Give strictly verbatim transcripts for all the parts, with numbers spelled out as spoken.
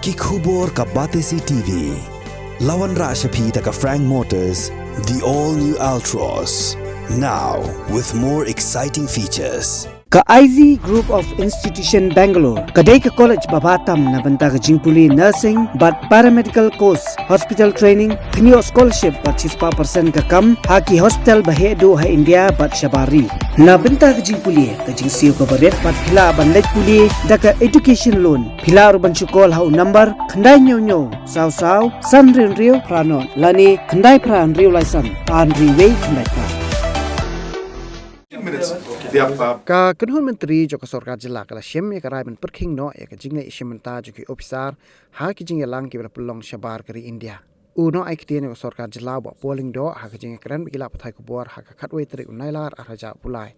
Ki khubor ka Batesi T V. La wanrah sha phi da ka Frank Motors, the all new Altroz. Now with more exciting features. Ka Ivy Group of Institution Bangalore ka dei ka college ba bha tam na bynta ka jingpule nursing bad paramedical course, hospital training, pynïoh scholarship bad shispah percent ka kam ha ki hospital ba heh duh ha India bad shabar ri. Na bynta ka jingpule, ka jingsiew kaba rit bad phi lah ban leit pule da ka education loan. Phi lah ruh ban shu call ha u number khyndai hynñiew hynñiew saw saw san hynriew hynriew phra nod lane khyndai phra hynriew lai san ar hynriew wei khyndai phra. Ka kynhun myntri jong ka sorkar jylla ka la shim ïa ka rai ban pyrkhing noh ïa ka jingleit shim bynta jong ki ophisar ha ki jingïalang kiba la pynlong shabar ka ri India. U nongai ktien ka sorkar jylla u Bah Paul Lyngdoh ha ka jingïakren bad ki lad pathai khubor ha ka khatwei tarik u Nailar arhajar arphew lai,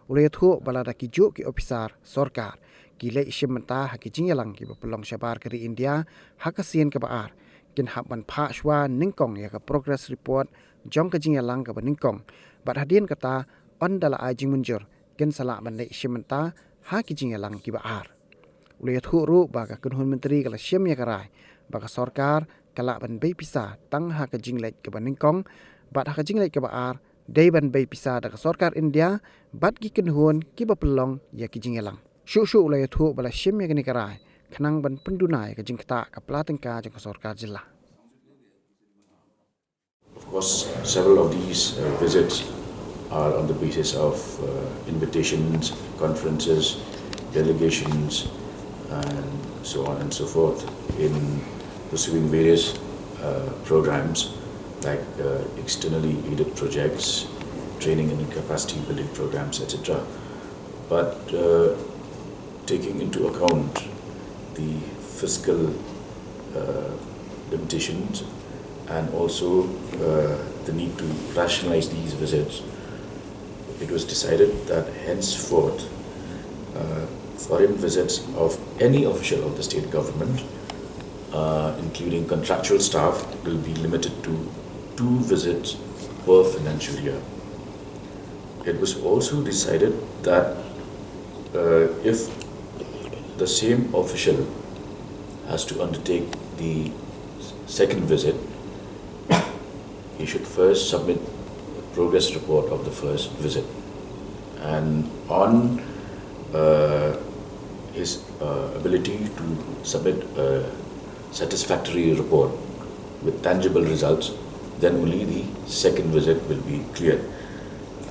u la ïathuh ba lada ki juh ki ophisar sorkar ki leit shim bynta ha ki jingïalang kiba pynlong shabar ka ri India ha ka sien kaba ar, kin hap ban phah shuwa nyngkong ïa ka progress report jong ka jingïalang kaba nyngkong, bad hadien kata, ynda la ai jingmynjur, kin sa lah ban leit shim bynta ha ki jingïalang kiba ar. U la ïathuh ruh ba ka kynhun myntri ka la shim ïa ka rai ba ka sorkar ka lah ban bei pisa tang ha ka jingleit kaba nyngkong, bad ha ka jingleit kaba ar dei ban bei pisa da ka sorkar India bad ki kynhun kiba pynlong ïa ki jingïalang. Shuh shuh u la ïathuh ba la shim ïa kane ka rai khnang ban pynduna ïa ka jingktah ka pla tyngka jong ka sorkar jylla. Of course, several of these uh, visits are on the basis of uh, invitations, conferences, delegations, and so on and so forth in pursuing various uh, programs like uh, externally aided projects, training and capacity building programs, et cetera. But uh, taking into account the fiscal uh, limitations and also uh, the need to rationalize these visits, it was decided that henceforth uh, foreign visits of any official of the state government, uh, including contractual staff, will be limited to two visits per financial year. It was also decided that uh, if the same official has to undertake the second visit, he should first submit a progress report of the first visit. And on uh, his uh, ability to submit a satisfactory report with tangible results, then only the second visit will be cleared.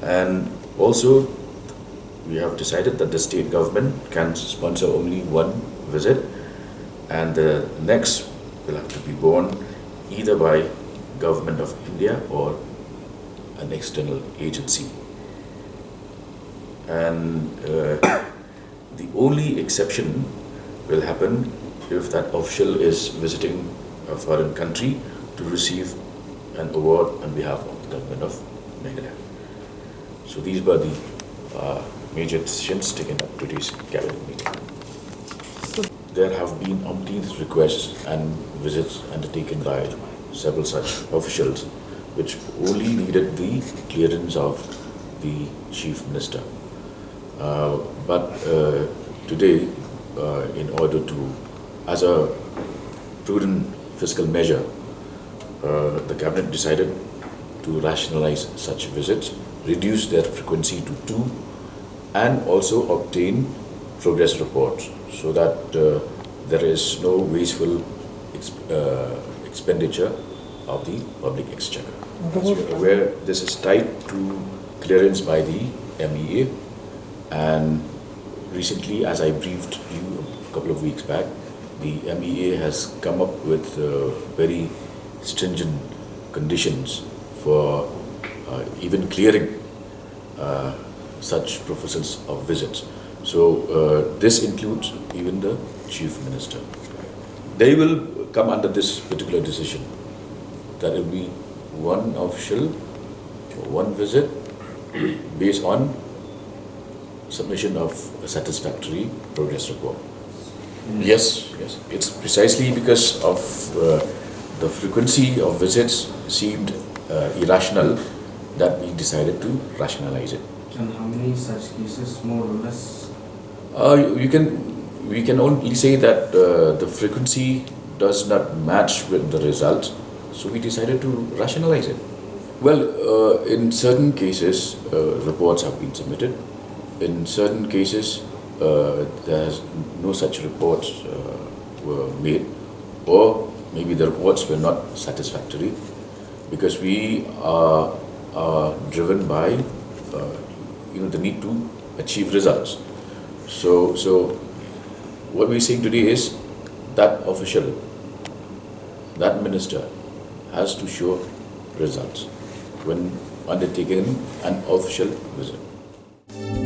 And also, we have decided that the state government can sponsor only one visit, and the next will have to be borne either by Government of India or an external agency. And uh, the only exception will happen if that official is visiting a foreign country to receive an award on behalf of the government of Meghalaya. So these were the uh, major decisions taken at today's cabinet meeting. There have been umpteenth requests and visits undertaken by several such officials, which only needed the clearance of the chief minister. Uh, but uh, today, uh, in order to, as a prudent fiscal measure, uh, the cabinet decided to rationalize such visits, reduce their frequency to two, and also obtain progress reports so that uh, there is no wasteful exp- uh, expenditure of the public exchequer. As you're aware, this is tied to clearance by the M E A, and recently, as I briefed you a couple of weeks back, the M E A has come up with uh, very stringent conditions for uh, even clearing uh, such proposals of visits. So uh, this includes even the chief minister. They will come under this particular decision. That will be one official, one visit based on submission of a satisfactory progress report. Yes, yes. It's precisely because of uh, the frequency of visits seemed uh, irrational that we decided to rationalize it. And how many such cases, more or less? Uh, you can, we can only say that uh, the frequency does not match with the results, so we decided to rationalize it. Well, uh, in certain cases, uh, reports have been submitted. In certain cases, uh, there's no such reports uh, were made, or maybe the reports were not satisfactory, because we are, are driven by, uh, you know, the need to achieve results. So, so what we're saying today is that official, that minister has to show results when undertaking an official visit.